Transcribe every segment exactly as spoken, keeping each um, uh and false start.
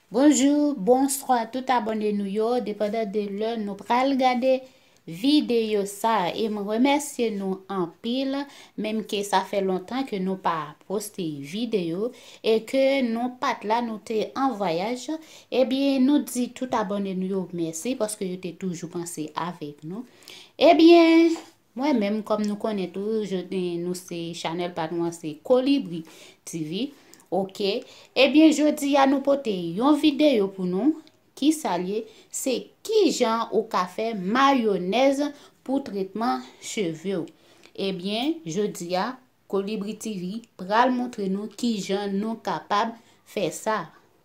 Bonjou, bonswa tout abòne nou yo, depandan de lè nou pral gade videyo sa a. E mwen remèsye nou anpil, menm ke sa fè lontan ke nou pa poste videyo e ke nou pa t la, nou te an vwayaj. Ebyen, nou di tout abòne nou yo mèsi paske yo te toujou panse avèk nou. Ebyen, mwen menm, kòm nou konnen tou, je, nou se chanèl pa nou an, se Kolibri T V. Oke. Ebyen, jodi a nou pote yon videyo pou nou. Kisa l ye? Se kijan ou ka fè mayonèz pou tretman cheve w. Ebyen, jodi a, Kolibri T V pral montre nou kijan nou kapab fè sa.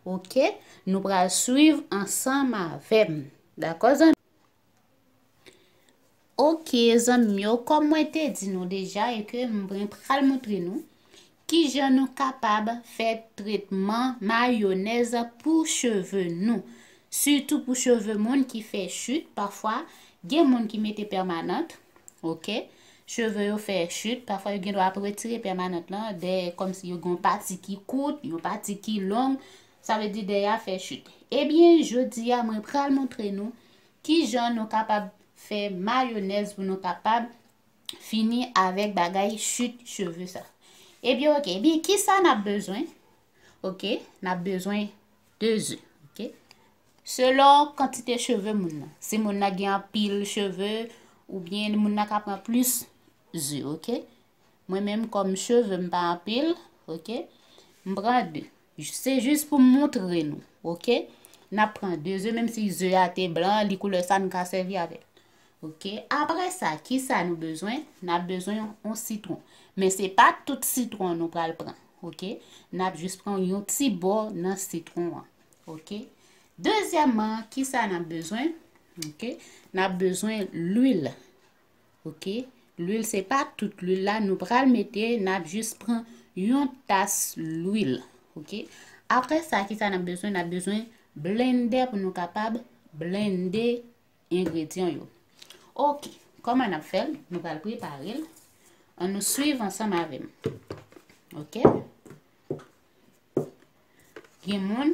Oke? Nou pral swiv ansanm avè m. Dakò, zanmi? Oke, zanmi m yo, kòm mwen te di nou deja e ke mwen pral montre nou kijan nou kapab fè tretman mayonèz pou cheve nou. Sitou pou cheve moun ki fè chit, pafwa gen moun ki mete pèmanant, oke? Cheve yo fè chit, pafwa yo gen dwa ap retire pèmanant lan, dèyè kòmsi yo gen yon pati ki kout, yon pati ki long, sa vle di dèyè a fè chit. Ebyen, jodi a, mwen pral montre nou kijan nou kapab fè mayonèz pou nou kapab fini avèk bagay chit cheve sa. Ebyen, oke. Ebyen, kisa n ap bezwen? Oke, n ap bezwen de ze, oke? Selon kantite cheve moun nan. Si moun nan gen anpil cheve, oubyen moun nan ka pran plis ze, oke? Mwen menm, kòm cheve m pa anpil, oke, m pran de. Se jis pou m montre nou, oke? N ap pran de ze, menm si ze a te blan, li koulè sa, n ka sèvi avè l. Oke? Apre sa, kisa nou bezwen? N ap bezwen yon sitwon. Men se pa tout sitwon nou pral pran, oke? N ap jis pran yon ti bò nan sitwon an, oke? Dezyèmman, kisa n ap bezwen? Oke? N ap bezwen lwil. Oke? Lwil, se pa tout lwil la nou pral mete, n ap jis pran yon tas lwil. Oke? Apre sa, kisa n ap bezwen? N ap bezwen blendè pou nou kapab blende engredyan yo. Oke, kòman n ap fè l? Nou pral prepare l. Ann nou swiv ansanm avè m. Oke? Gen moun,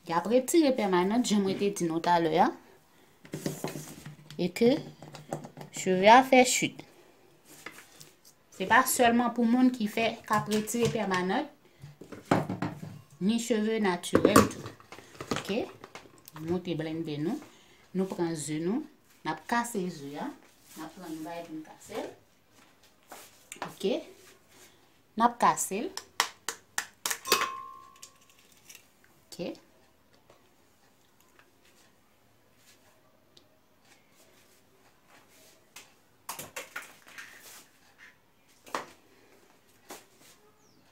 y ap retire pèmanant, jan mwen te di nou talè a, e ke cheve a fè chit. Se pa sèlman pou moun ki fè, k ap retire pèmanant, ni cheve natirèl tou. Oke? Moute blendè nou. Nou pran ze nou. N ap kase ze a. N ap pran yon bagay pou n kase l. Oke? N ap kase l. Oke?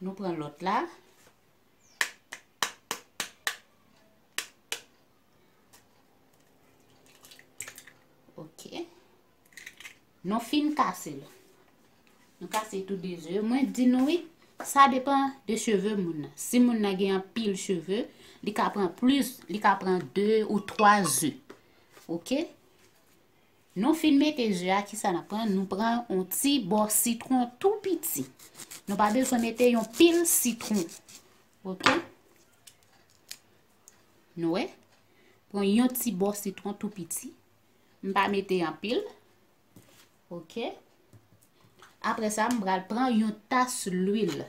Nou pran lòt la. Oke. Nou fin kase l. Nou kase tou de ze. Mwen di nou wi, sa depann de cheve moun nan. Si moun nan gen anpil cheve, li ka pran plis, li ka pran de ou twa ze. Oke? Nou fin mete ze a, kisa n ap pran? Nou pran yon ti bò sitwon tou piti. Nou pa bezwen mete yon pil sitwon. Oke? Nou wè? Pran yon ti bò sitwon tou piti. M pa mete anpil. Oke? Apre sa, m pral pran yon tas lwil.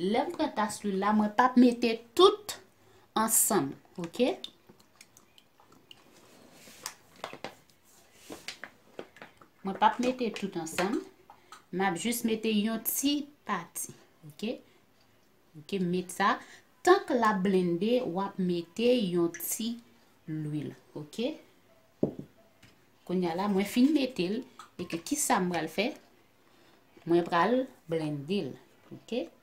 Lè m pran tas lwil la, mwen p ap mete tout ansanm. Oke? Mwen p ap mete tout ansanm. M ap jis mete yon ti pati. Oke? Oke, m met sa. Tank l ap blende, w ap mete yon ti lwil. Oke? Kounye a la, mwen fin mete l. E ke kisa m pral fè? Mwen pral blende l. Oke? Oke.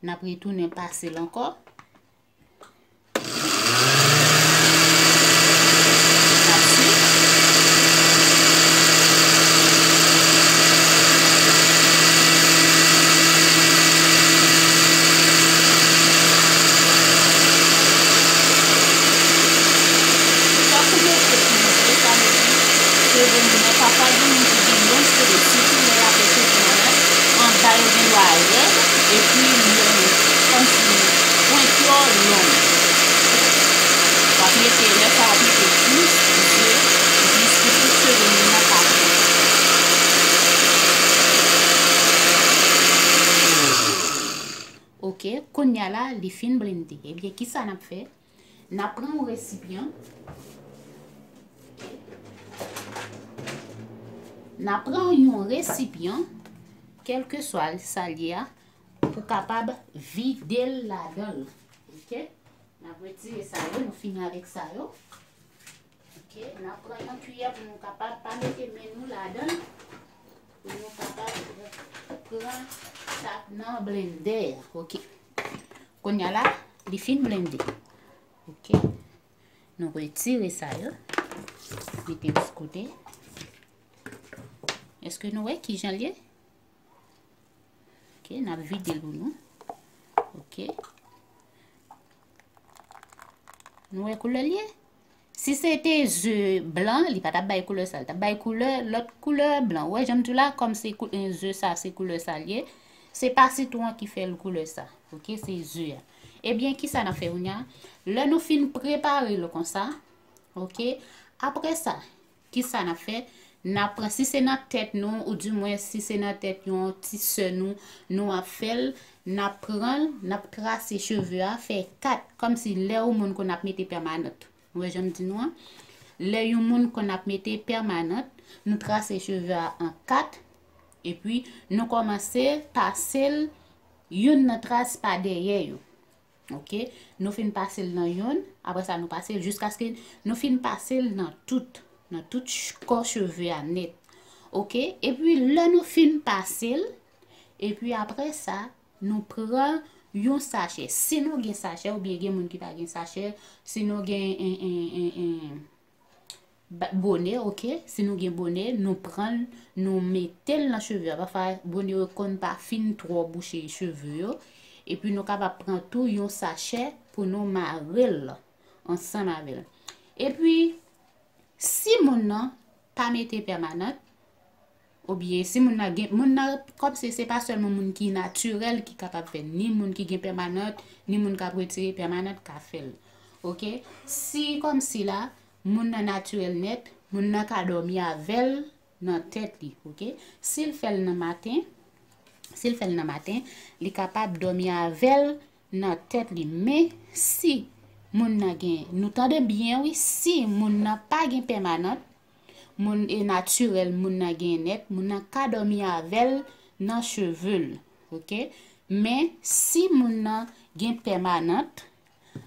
N ap retounen pase l ankò. N ap swiv. Tankou mwen te di, sa vle di, cheve moun nan, pafwa gen moun ki gen long cheve, sitou lè y ap rete nan anba yo gen dwa rèd, epi yo kòmsi pwent yo long. W ap mete, lè sa w ap mete plis ze jis pou tout cheve moun nan ka fèt. Ok, kounye a la, li fin blende. Ebyen, kisa n ap fè? N ap pran yon resipyan. N ap pran yon resipyan, kèlkeswa sa l ye a, pou kapab vide l ladan l. Ok? N ap retire sa yo, nou fini avèk sa yo. Ok, n ap pran yon kiyè pou nou kapab pa mete men nou ladan l, pou nou kapab pran sa k nan blendè a. Ok. Kounye a la, li fin blende. Ok. Nou retire sa yo. Mete l sou kote. Èske nou wè kijan l ye? Ok, n ap vide l pou nou. Ok. Nou wè koulè l ye? Si se te ze blan, li pa t ap bay koulè sa. Li t ap bay koulè, lòt koulè blan. Ou wè, jan m di w la, kòm se kou-, eh, ze sa, se koulè sa l ye. Se pa sitwon an ki fè l koulè sa. Ok, se ze a. Ebyen, kisa n ap fè kounye a? Lè nou fin prepare l konsa, ok, apre sa, kisa n ap fè? N ap pran, si se nan tèt nou, oudimwen si se nan tèt yon ti sè nou, nou ap fè l, n ap pran l, n ap trase cheve a, fè kat, kòmsi lè yon moun konn ap mete pèmanant. Ou wè jan m di nou an? Lè yon moun konn ap mete pèmanant, nou trase cheve a an kat, epi nou kòmanse pase l youn nan tras pa dèyè yo. Ok? Nou fin pase l nan youn, apre sa nou pase l jiskaske nou fin pase l nan tout, nan tout ch-, kò cheve a nèt. Ok? Epi lè nou fin pase l, epi apre sa, nou pran yon sachè. Si nou gen sachè, oubyen gen moun ki pa gen sachè, si nou gen, en, en, en, en, ba-, bonè, ok? Si nou gen bonè, nou pran l, nou mete l nan cheve a. Pafwa, bonè yo konn pa fin twò bouche cheve yo. Epi nou kapab pran tou yon sachè pou nou mare l ansanm avè l. Epi, si moun nan pa mete pèmanant, oubyen si moun nan gen, moun nan, kòmsi se pa sèlman moun ki natirèl ki kapab fè, ni moun ki gen pèmanant, ni moun k ap retire pèmanant ka fè l. Ok? Si kòmsi la, moun nan natirèl nèt, moun nan ka dòmi avè l nan tèt li, ok? Si l fè l nan maten, si l fè l nan maten, li kapab dòmi avè l nan tèt li. Men si moun nan gen, nou tande byen wi, si moun nan pa gen pèmanant, moun e natirèl moun nan gen nèt, moun nan ka dòmi avè l nan cheve l, ok? Men si moun nan gen pèmanant,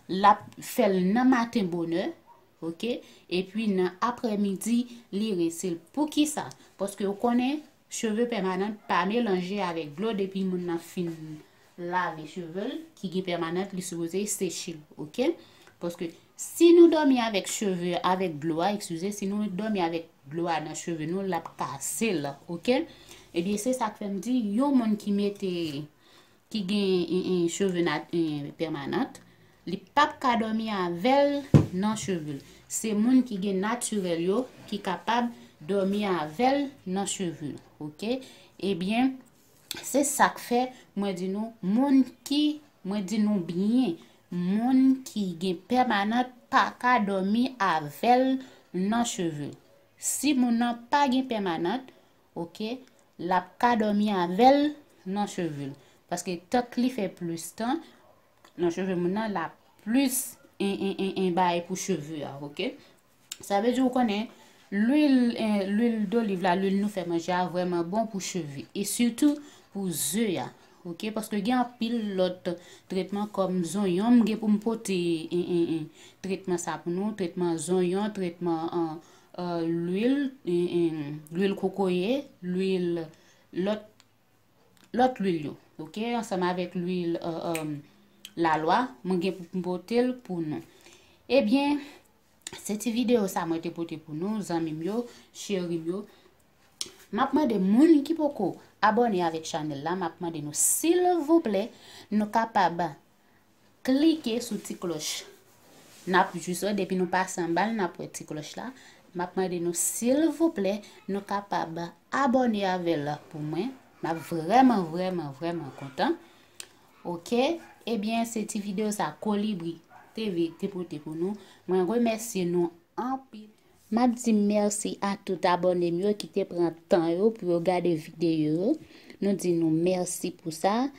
l ap fè l nan maten bonè, ok? Epi nan aprèmidi, li rese l. Poukisa? Paske ou konnen, cheve pèmanant pa melanje avèk dlo depi moun nan fin lave cheve l, ki gen pèmanant, li sipoze seche l, ok? Paske si nou dòmi avèk cheve, avèk dlo a, eskize, si nou dòmi avèk dlo a nan cheve nou, l ap kase l, ok? Ebyen, se sa k fè m di, yon moun ki mete, ki gen, en, en, cheve nat-, en, pèmanant, li p ap ka dòmi avè l nan cheve l. Se moun ki gen natirèl yo ki kapab dòmi avè l nan cheve l, ok? Ebyen, se sa k fè mwen di nou, moun ki, mwen di nou byen, moun ki gen pèmanant pa ka dòmi avè l nan cheve l. Si moun nan pa gen pèmanant, ok, l ap ka dòmi avè l nan cheve l. Paske tank li fè plis tan nan cheve moun nan, l ap plis en, en, en, en bagay pou cheve a, ok? Sa vle di ou konnen, lwil, eh, lwil doliv la, lwil nou fè manje a vrèman bon pou cheve. E sitou pou ze a, ok? Paske gen anpil lòt tretman kòm zonyon, m gen pou m pote, eh, eh, eh, tretman sa pou nou, tretman zonyon, tretman, eh, eh, lwil, eh, eh, lwil kokoye, lwil lòt lòt lwil yo, oke, ansanm avèk lwil, euh, euh, lalwa, mwen gen pou m pote l pou nou. Ebyen, se ti videyo sa mwen te pote pou nou, zanmi m yo, cheri m yo. M ap mande moun ki poko abòne avèk chanèl la, m ap mande nou, silvouplè, nou kapab klike sou ti klòch. N ap jis wè, depi nou pase anba l, n ap wè ti klòch la. M ap mande nou, silvouplè, nou kapab abòne avè l pou mwen. M ap vrèman, vrèman, vrèman kontan. Oke? Ebyen, se ti videyo sa Kolibri T V te pote pou nou. Mwen remèsye nou anpil. M ap di mèsi a tout abòne m yo ki te pran tan yo pou yo gade videyo yo. Nou di nou mèsi pou sa.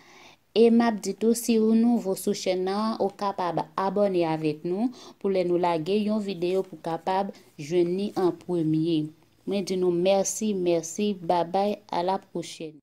E m ap di tou, si ou nouvo sou chèn nan, ou kapab abòne avèk nou pou lè nou lage yon videyo pou kapab jwenn li an premye. Mwen di nou mèsi, mèsi, babay, a la pwochèn.